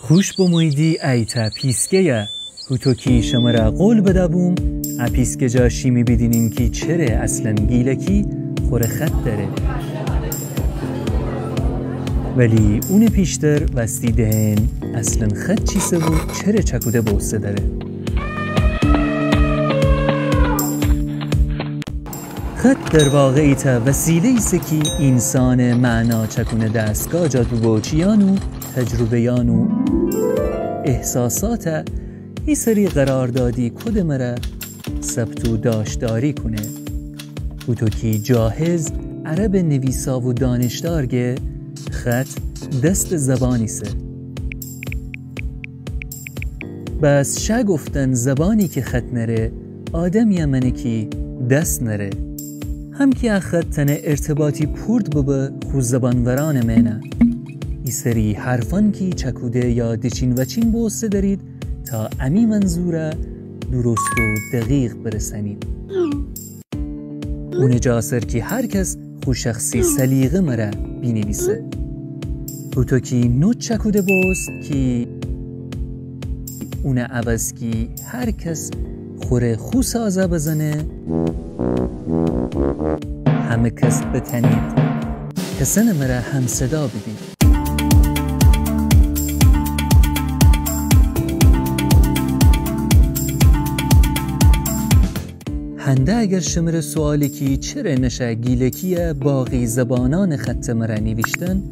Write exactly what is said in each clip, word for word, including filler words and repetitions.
خوش بموییدی ایتأ پیسگه‌یه. هوطو کی شمره قول بدأ بوم، ا پیسگه جا شیمی بیدینیم کی چره اصلاً گیلکی خوره خط دأره. ولی اونٚ پیشتر وستی دهن اصلاً خط چیسه و چره چکوده بوسته دأره. خط در واقع ایتأ وسیله ایسه کی اینسانٚ معنا چکونٚ دستگاه جا دوبوچیان و تجربه‌یان و احساساته ایسری قراردادی کودٚ مره ثبت و داشتاری کونه. هوطو کی جاحظ عربٚ نویسا و دانشدار گه خط دستٚ زبان ایسه. بس شه گفتن زبانی کی خط نره، آدمیه مأنه کی دس نره. هم کی ا خط تأنه ارتباطی پورت ببه خو زبانورأنٚ مئنه. ایسری حرفأن کی چکوده یا دچین وچین بوسته دأرید تا امی منظوره درست و دقیق برسأنید. اونٚ جا سر کی هر کس خو شخصی سلیقه مره بینیویسه. هوطو کی نوت چکوده بوست کی اونٚ عوض کی هر کس خوره خو سازه بزنه، همه کس بتأنید کسأنٚ مره همصدا بیدید. هنده اگر شمره سوالی کی چره نشه گیلکیه باقی زبانأنٚ خطٚ مره نیویشتن،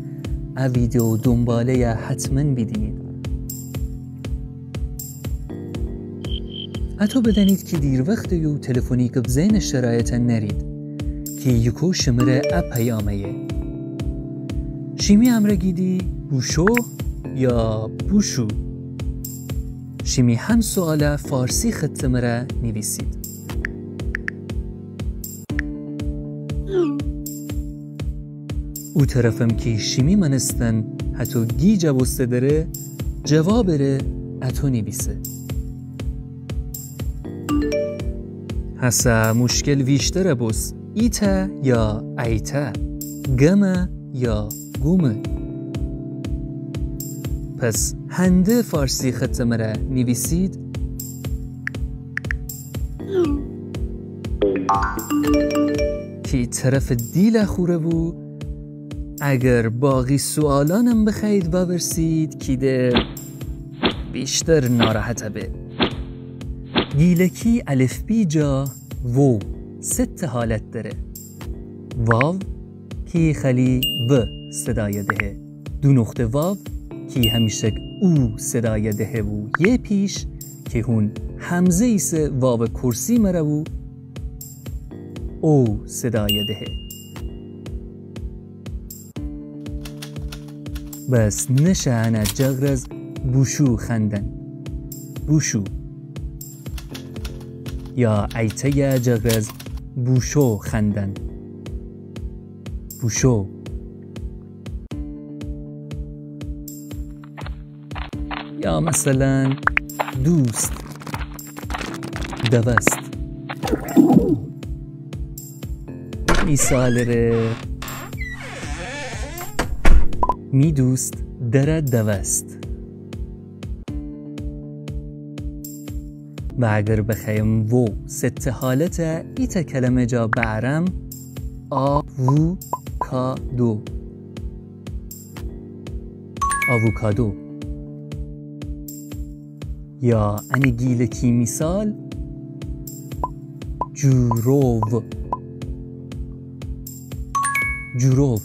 ا ویدیو دونباله‌یه حتماً بیدینید. اتو بدأنید کی دیروخته یو تلفنی گب زئنٚ شرایطه نرید کی یکو شمره ا پیامه یه. شیمی امرأ گیدی بوشو یا بوشو؟ شیمی هم سواله فارسی خطٚ مره نیویسید. او طرفم کی شیمی مأنستن هتو گیج بوسته دره، جوابٚ ره اتو نیویسه. هسه مشکل ویشتر بوس، ایتأ یا ایتأ، گمه یا گومه. پس هنده فارسی خطٚ مره نیویسید کی طرفٚ دیل خوره بو. اگر باقی سوالأنم بخوأیید وورسید کی ده ویشتر ناراحت به. گیلکی الفبی جا وو سه تا حالت دره. واو کی خألی و صدایه دهه. دو نقطه واو کی همیشک او صدایه دهه و یه پیش کی هون همزه ایسه واوٚ کرسی مره و او صدایه دهه. بس نشه انه جغرز بوشو خوأندن. بوشو. یا ایتأیه جغرز بوشو خوأندن. بوشو. یا مثلاً دوست، دوست. مثالٚ ره، می دوست دره دوست. و اگر بخوأیم وو سه تا حالته ایتأ کلمه جا بأرم، آووکادو. آووکادو. یا انه گیلکی مثال، جورو. جورو.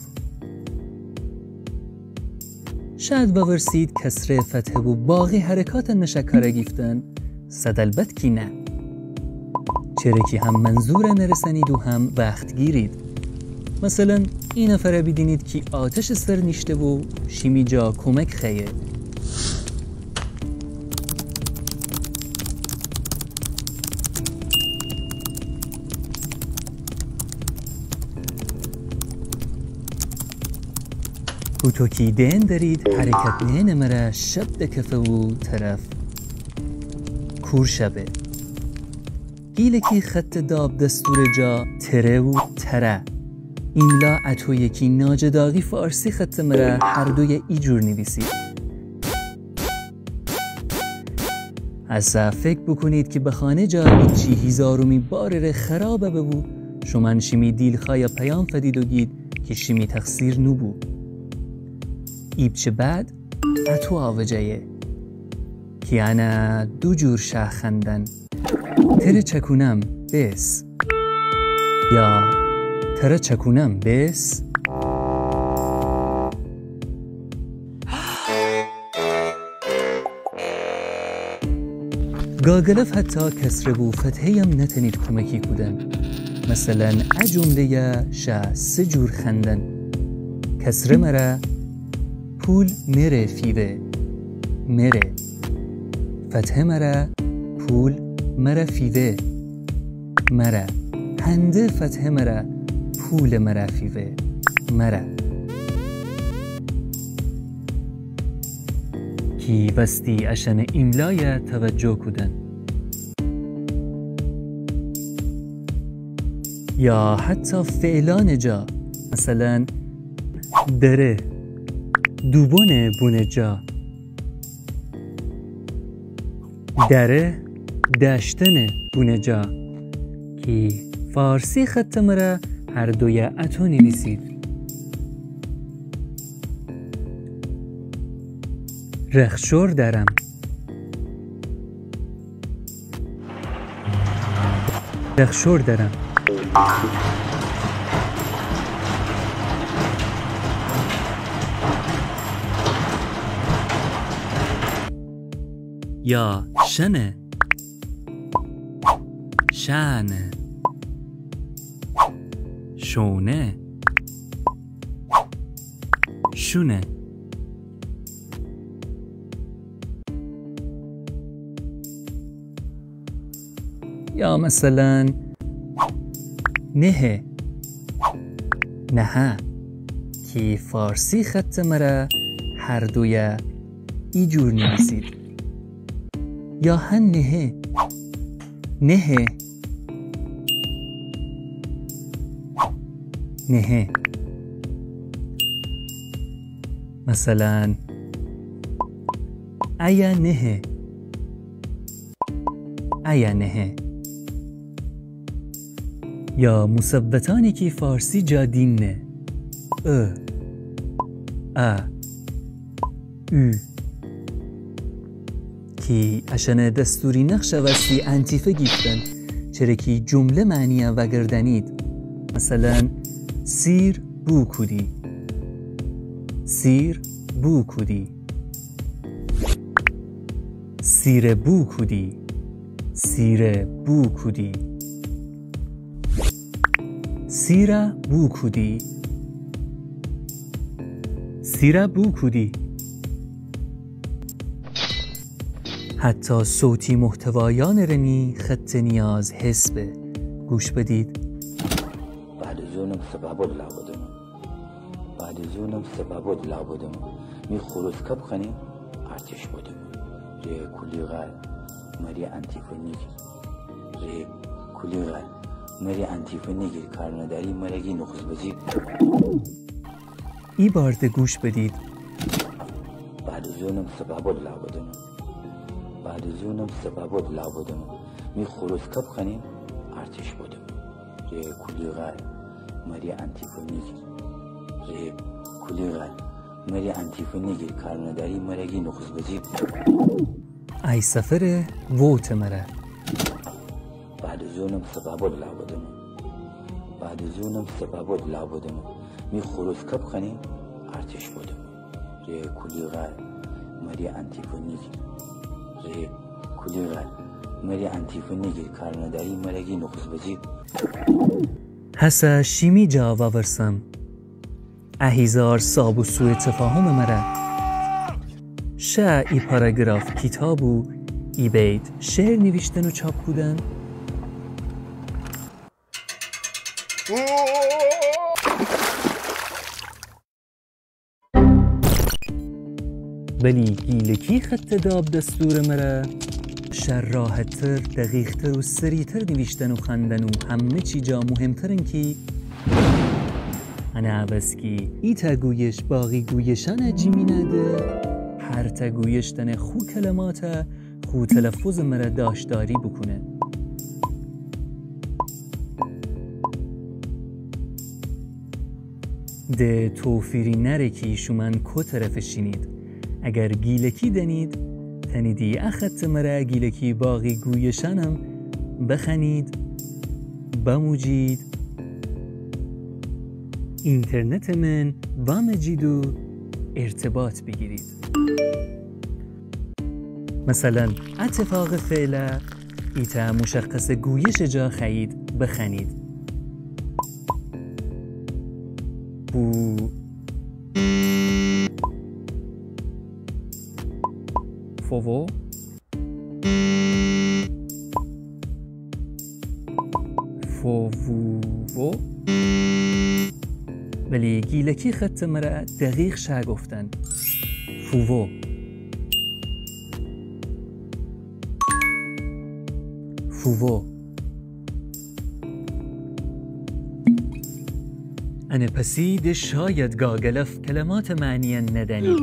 شاید وورسید کسره، فتحه و باقی حرکات نشه کار گیفتن؟ صد البت کی نه. چره کی هم منظوره نرسنید و هم وخت گیرید. مثلاً ای نفره بیدینید کی آتشٚ سر نیشته و شیمی جا کمک خوأیه. هوطو کی دئن درید، حرکت نئنٚ مره شب دکفه و طرف کور شبه. گیلکی خطٚ داب دستورٚ جا تره و تره. ایملا اطویه کی ناجه داغی فارسی خطٚ مره هر دویه ایجور نیویسید. اسه فکر بوکونید کی بخانه جا ایچی هیزارمی بارٚ ره خرابَ ببو، شومأن شیمی دیلخوأیَ پیام فدید و گید کی شیمی تقصیر نوبو. ایپچه بعد اتو آوجه‌یه کی انَ دو جور شأ خوأندن. تره چکونم بس. یا تره چکونم بس. گاگلف حتی کسره و فتحه‌یم نتأنید کومکی کودن. مثلاً ا جمله‌یَ شأ سه جور خوأندن. کسره مره، پول مره فیوه، مره. فتحه مره، پول مره فیوه، مره. هنده فتحه مره، پولٚ مره فیوه، مره. کی وستی اشأنٚ ایملایَ توجه کودن. یا حتی فعلأنٚ جا، مثلاً دره، دوبنٚ بونٚ جا. دره، دأشتنٚ بونٚ جا. کی فارسی خطٚ مره هر دویَ اتو نیویسید. رخشور درم. رخشور درم. یا شنه. شأنه. شونه. شونه. یا مثلاً نهه، نهه، کی فارسی خطٚ مره هر دویَ ایجور نیویسید. یا هن نهه، نهه، نهه. مثلاً ایه نهه، ایه نهه. یا مصوتأنی کی فارسی جا دیننه. ا، ا، او. کی اشأنٚ دستوری نقشٚ وستی انتیفه گیفتن، چره کی جمله معنیَ وأگردأنید. مثلاً سیر بو کودی. سیر بو کودی. سیره بو کودی. سیره بو کودی. سیره بو کودی. سیره بو کودی. حتی صوتی محتوایأنٚ ره نی خطٚ نیاز حس به. گوش بدید. بعد از اونم سبابود لابدم. بعد از اونم سبابود لابدم. می خروس کپ خنی آتش بودم. ره کولی غر مری انتیفه نیگیر. ره کولی غر مری انتیفه نیگیر. کار نداری مرگی نخوص بزی. ای بارده گوش بدید. بعد از اونم سبابود لابدم. بعد از اونم سبابود لابدم. می خروس کپ خنی آتش بودم. ره کولی غر مری انتیفه نیگیر. ره کولی غر مری انتیفه نیگیر. کار نداری مرگی نخوص بزی. ای سفره ووته مره. بعد از اونم سبابود لابدم. بعد از اونم سبابود لابدم. می خروس کپ خنی آتش بودم. ره کولی غر مری انتیفه نیگیر. ره کولی غر مری انتیفه نیگیر. کار نداری مرگی نخوص بزی. هسه شیمی جا وأورسم. ا هیزار ساب و سوء تفاهمٚ مره. شه ای پاراگراف کیتاب و ای بیت شعر نیویشتن و چاپ کودن. ولی گیلکی خطٚ داب دستورٚ مره شه راحت‌تر، دقیق‌تر و سریع‌تر نیویشتن و خوأندن و همه چی جا مهم‌ترن کی انه عوض کی ایتأ گویش باقی گویشأنه جیمی نده، هرتأ گویش تأنه خو کلماتٚ خو تلفظٚ مره داشتاری بوکونه. ده توفیری نأره کی شومأن کو طرفٚ شینید. اگر گیلکی دأنید، تأنیدی ا خطٚ مره گیلکی باقی گویشأنم بخوأنید، بموجید، اینترنتٚ من وامجید و ارتباط بیگیرید. مثلاً اتفاقٚ فعله ایتأ مشخصٚ گویشٚ جا خوأیید بخوأنید. بو. فوو. فووو. ولی گیلکی خطٚ مره دقیق شأ گفتن. فوو. فوو. انه پسی ده شاید گاگلف کلماتٚ معنیأن ندأنید،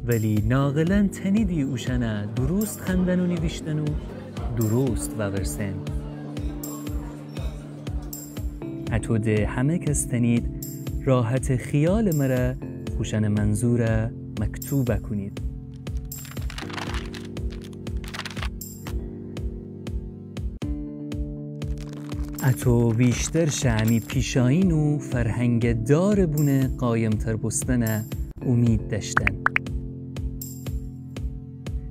ولی ناقلاً تأنیدی اوشأنه درست خوأندن و نیویشتن و درست وورسن. اتو ده همه کس تأنید راحتٚ خیالٚ مره خوشأنٚ منظوره مکتوبه کونید. اتو ویشتر شه امی پیشایین و فرهنگٚ دارٚ بونه قایم‌تر بوستنه اومید دأشتن.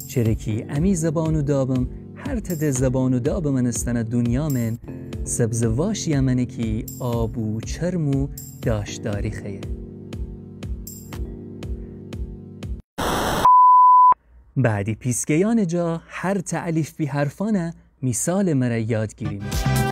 چره کی امی زبان و دابم هر تأ ده زبان و دابٚ مأنستنٚ دونیا من سبزٚ واشی امأنه کی آب و چرم و داشتاری خوأیه. بعدی پیسگه‌یأنٚ جا هر تأ الیفبی حرفأنه میثالٚ مره یاد گیریم.